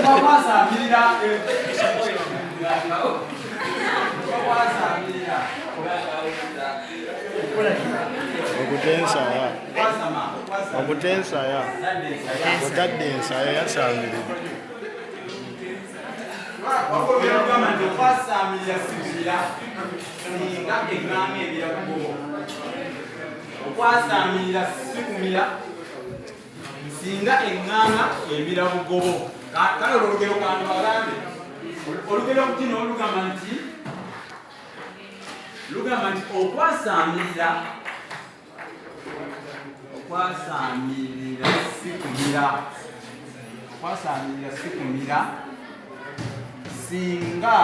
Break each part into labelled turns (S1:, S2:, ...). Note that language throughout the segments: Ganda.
S1: Kuba kwasamirira.
S2: Okutensaya.
S1: Kwasama, kwasama.
S2: Okutensaya.
S1: Tadde ensaya.
S2: Otadde ensaya yasambiridde.
S1: Wabula nti okwasamirira sikumira singa eŋŋaŋa ebira bugobo. Okwasamirira sikumira singa eŋŋaŋa emira bugobo. Kale olwo olugero kantu bagambe. Olugero kino lugamba nti okwasamirira sikumira, okwasamirira sikumira singa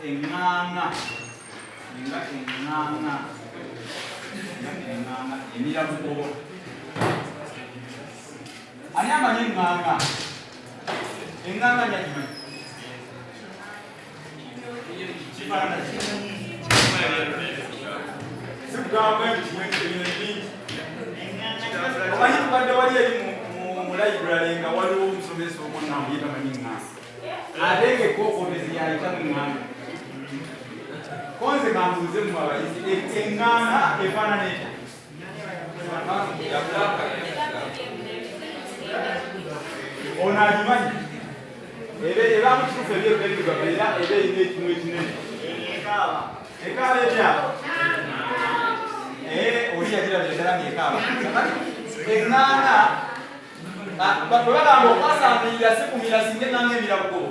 S1: eŋŋaŋa emira bugobo. Ani amanyi eŋŋaŋa? Eŋŋaŋa nyagimanyi kifaanana ki? Sikugamba nti kimwe, ebintu bingi omanyi. Tubadde wali eri mu library nga waliwo omusomesa omwana ye tamanyi ŋŋaŋa, ate nga ekkookobezi yayitamu eŋŋaŋa. Konze kambuuze mu abayizi, eŋŋaŋa efaanana etya? Ono agimanyi. Ebaamu kituufu ebyeru n'ebiddugavu, era eba erina ekimu ekinene. Ekaaba etya? Oli yagirabira ddala ng'ekaaba. Eŋŋaŋa bwe bagamba okwasamirira sikumira singa eŋŋaŋa emira bugobo,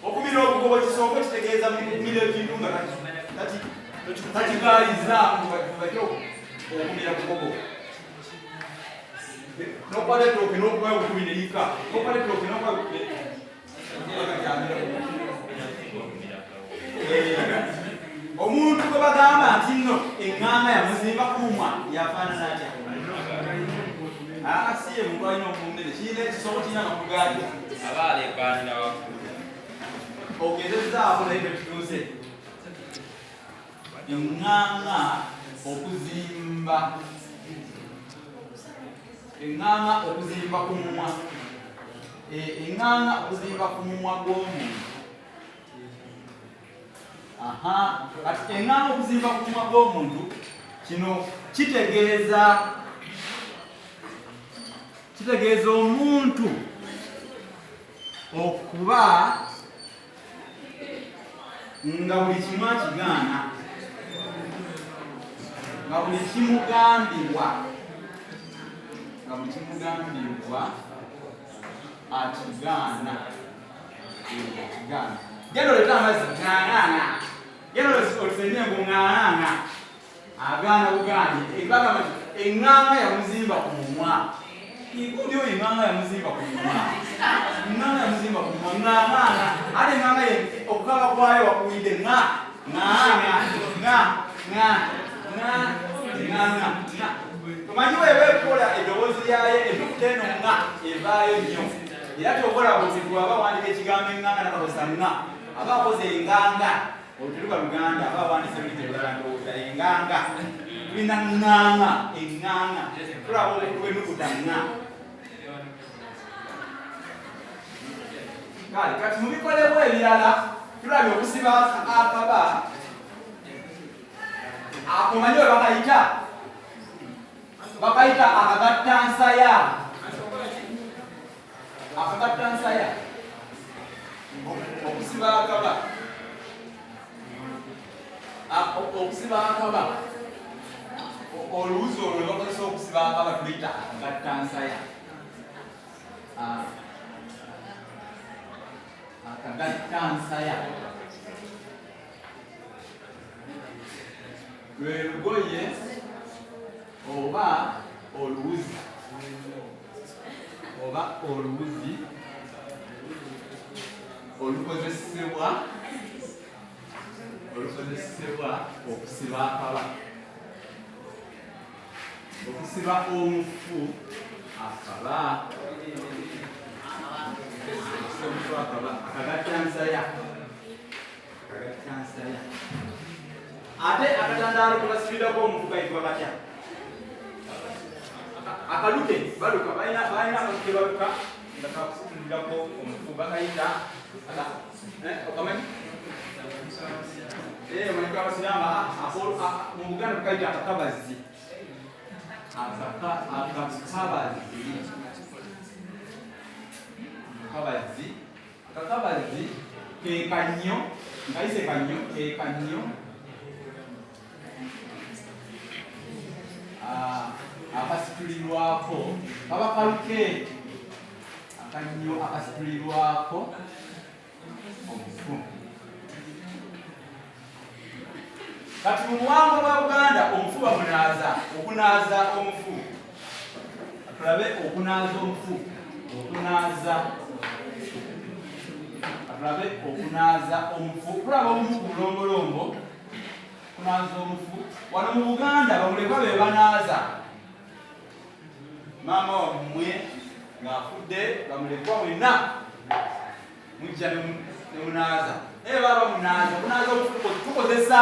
S1: okumira obugobo kisooka kitegeeza kumira ekintu nga takigaaliza batyo. Okumira bugobo, nokwata ettooke n'okubayo obukubi ne lika, nokwata ettooke n'okubayo. Omuntu gwe bagamba nti nno eŋŋaŋa yamuzimba kuumwa yafaanana atya? Aa, si ye muntu alina omunene, kirina ekisoko, kirina amakulu gaakyo.
S3: Aba aleekaanira waggulu.
S1: Ogezezzaako naye tekituuse. Eŋŋaŋa okuzimba, eŋŋaŋa okuzimba ku mumwa, eŋŋaŋa okuzimba ku mumwa gw'omuntu. Aha, kati eŋŋaŋa okuzimba ku mumwa gw'omuntu, kino kitegeeza omuntu okuba nga buli kimu akigaana, nga buli kimugambibwa, nga buli kimugambibwa akigaana. Akigaana. Genda olete amazzi, ŋŋaŋaŋa. Genda otusenye ngu, ŋŋaŋaŋa. Agaana bugaanyi. Bagamba nti eŋŋaŋa yamuzimba ku mumwa. Igundi oyo, eŋŋaŋa yamuzimba ku mumwa, eŋŋaŋa yamuzimba ku mumwa, ŋŋaŋaŋa. Ate eŋŋaŋa ye okukaba kwayo wakuwulidde ŋŋa, ŋŋaŋa, ŋŋa, ŋŋa, ŋŋa, ŋŋaŋa, ŋŋa. Omanyi weeba ekola eddoboozi lyayo, ennukuta eno ŋŋa evaayo nnyo. Era kyokola buzibu aba awandika ekigambo eŋŋaŋa nakakozesa ŋŋa, aba akoze enganga. Olwo teruba Luganda, aba awandiise lulimi lulala. Ndowooza enganga tulina ŋŋaŋa, eŋŋaŋa. Tulaba obukulu bw'ennukuta ŋŋa. Kale kati mu bikolebwa ebirala tulabye okusiba akaba. Omanyi we bakayita? Bakayita akagattansaya. Akagattansaya, okusiba akaba, okusiba akaba, oluwuzi olwo lwe bakozesa okusiba akaba tuluyita akagattansaya. Akagattansaya lwe lugoye oba oluwuzi, oba oluwuzi olukozesebwa okusiba akaba, okusiba omufu akaba, okusiba omufu akaba, akagattansaya, akagattansaya. Ate akatandaalo ke basibirako omufu kayitibwa katya? Akaluke. Baluka, balina akaluke baluka. Nga kakusitulirako omufu bakayita okamanyi? Omanyi abasiraamu mu Buganda tukayita akakabazi. Akakabazi. Akabazi. Akakabazi ke kannyo, nkayise kannyo, ke kannyo akasitulirwako, kaba kaluke, akannyo akasitulirwako omufu. Kati mu buwangwa bwa Buganda omufu bamunaaza, okunaaza omufu. Tulabe okunaaza omufu, okunaaza, tulabe okunaaza omufu. Tulaba omufu ku bulombolombo, kunaaza omufu. Wano mu Buganda bamulekwa be banaaza. Maama wammwe ng'afudde, bamulekwa mwenna mujja ne munaaza. Naye baba munaaza, okunaaza omufu tukozesa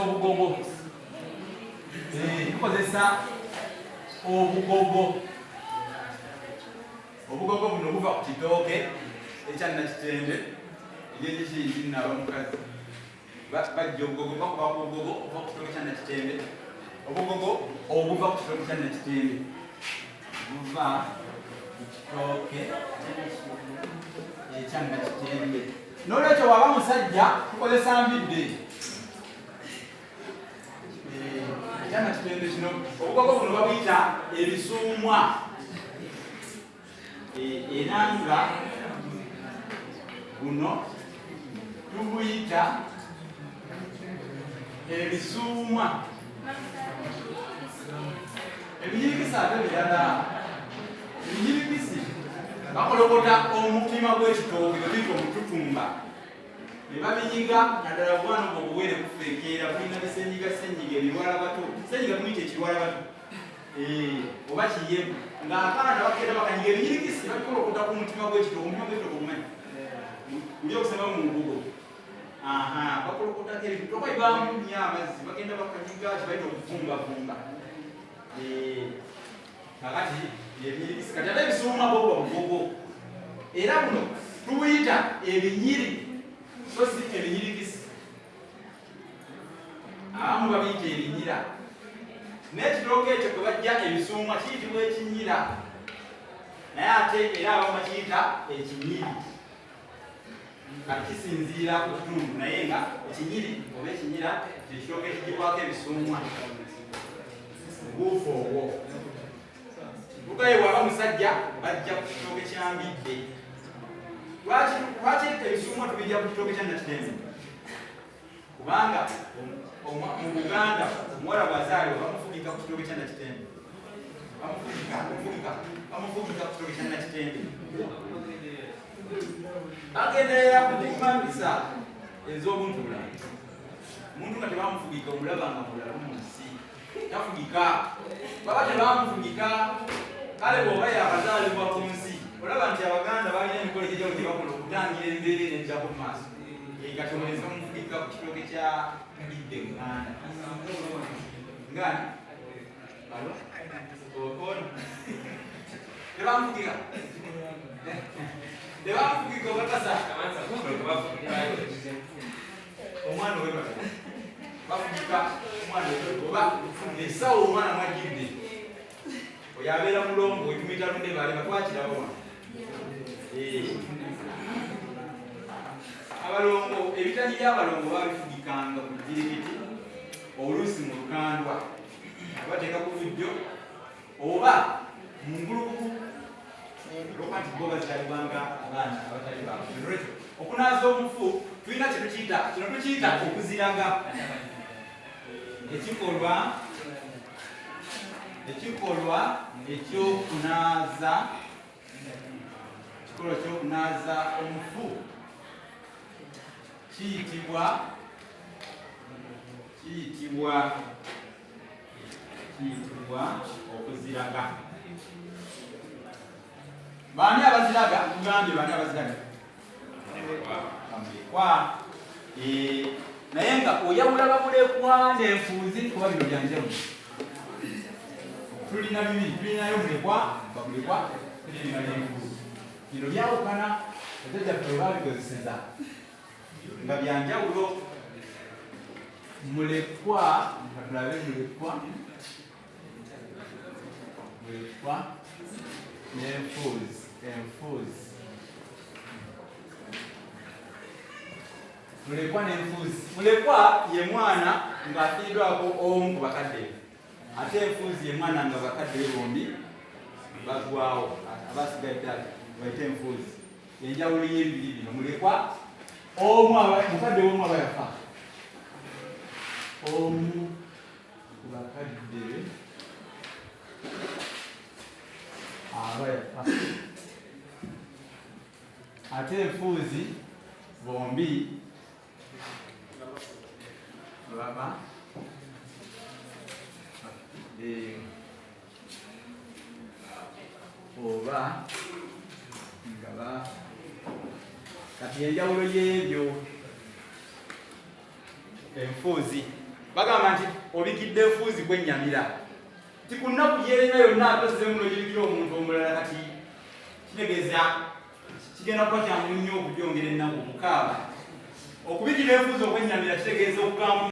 S1: obugogo. Tukozesa obugogo. Obugogo buno buva ku kitooke ekya Nakitende ekyekiki nnaaba mukazi. Bajja obugogo, bakuba ku bugogo obuva ku kitooke kya Nakitende. Obugogo obuva ku kitooke kya Nakitende buva ku kitooke ekya Nakitende. N'olwekyo bw'aba musajja tukozesa mbidde. Ekya Nakitende kino obugogo buno babuyita ebisuumwa. Era nga buno tubuyita ebisuumwa. Ebinyirikisi ate birala. Ebinyirikisi bakolokota omutima gw'ekitooke gwe tuyita omututumba ne babinyiga, naddala bwana obwo obuwere bufeekeera, bulina bisenyiga senyiga ebirwala bato. Senyiga tumuyita ekirwala bato oba kiyebu, ng'akaana bagenda bakanyiga ebinyirikisi babikolokota ku mutima gw'ekitooke. Omutima gw'ekitooke ogumanyi guli okusema mu ngugo. Aha, bakolokotako ebintu toka ibaamu nnyo amazzi, bagenda bakanyiga, kibayita okuvumbavumba. Kakati ebinyirikisi, kati ate ebisuuma bwo buba bugogo, era buno tubuyita ebinyiri so si ebinyirikisi. Abamu babiyita ebinyira, n'ekitooke ekyo kwe bajja ebisuumwa kiyitibwa ekinyira, naye ate era abamu bakiyita ekinyiri. Kati kisinziira ku kitundu, naye nga ekinyiri oba ekinyira kyekitooke ekigibwako ebisuumwa obuufu obwo. Lugaye bw'aba musajja bajja ku kitooke kya mbidde. Lwaki ebisuumwa tubijja ku kitooke kya Nakitende? Kubanga mu Buganda omuwala bw'azaalibwa bamufugika ku kitooke kya Nakitende. Bamufugika ku kitooke kya Nakitende. Bagenderera kukuuma mpisa ez'obuntu bulamu. Omuntu nga tebamufugika omulaba nga mulalu mu nsi. Tafugika. Baba tebamufugika. Kale bw'oba yakazaalibwa ku nsi, olaba nti Abaganda balina emikolo egy'enjawulo gye bakola okutangira embeera eno ejjako mu maaso. Kati omulenzi bamufugika ku kitooke kya mbidde Ŋŋanda. Ngani? Alo? Ono? Tebamufugika? Tebamufugika okakasa? Omwana ow'emabega. Bafugika omwana ow'emabega oba ensawo omwana mwajjidde. Oyo abeera mulongo, tumuyita lunde bale batwakiraba wano. Abalongo, ebitanyi by'abalongo babifugikanga ku jjirikiti, oluusi mu lukandwa, bateeka ku bujjo oba mu ngulukuku, olwokuba nti bo bazaalibwanga abaana abatali baabwe. Nolwekyo okunaaza omufu tulina kye tukiyita, kino tukiyita okuziraga, ekikolwa ekyokunaaza, ekikolwa ekyokunaaza omufu kiyitibwa kiyitibwa kiyitibwa okuziraga. Baani abaziraga? Tugambye baani abaziraga? Bamulekwa. Naye nga oyawula bamulekwa n'enfuuzi, kuba bino byanjawulo. Tulina bibiri, tulinayo mulekwa, bamulekwa, tulina n'enfuuzi. Bino byawukana, bajjajjaffe bwe baabikozeseza nga bya njawulo. Mulekwa, katulabe mulekwa, mulekwa n'enfuuzi, enfuuzi. Mulekwa n'enfuuzi. Mulekwa ye mwana ng'afiiriddwako omu ku bakadde be, ate enfuuzi ye mwana nga bakadde be bombi bagwawo, abasigadde bayite enfuuzi. Enjawulo y'ebibiri bino, mulekwa omu mukadde omu aba yafa, omu ku bakadde be aba yafa, ate enfuuzi bombi baba oba nga ba. Kati enjawulo y'ebyo, enfuuzi bagamba nti obikidde enfuuzi kwennyamira nti ku nnaku gyerina yonna ate ozzeemu n'ogibikira omuntu omulala. Kati kitegeeza kigenda kuba kyangu nnyo okugyongera ennaku okukaaba. Okubikira enfuuzi okwennyamira kitegeeza okugamba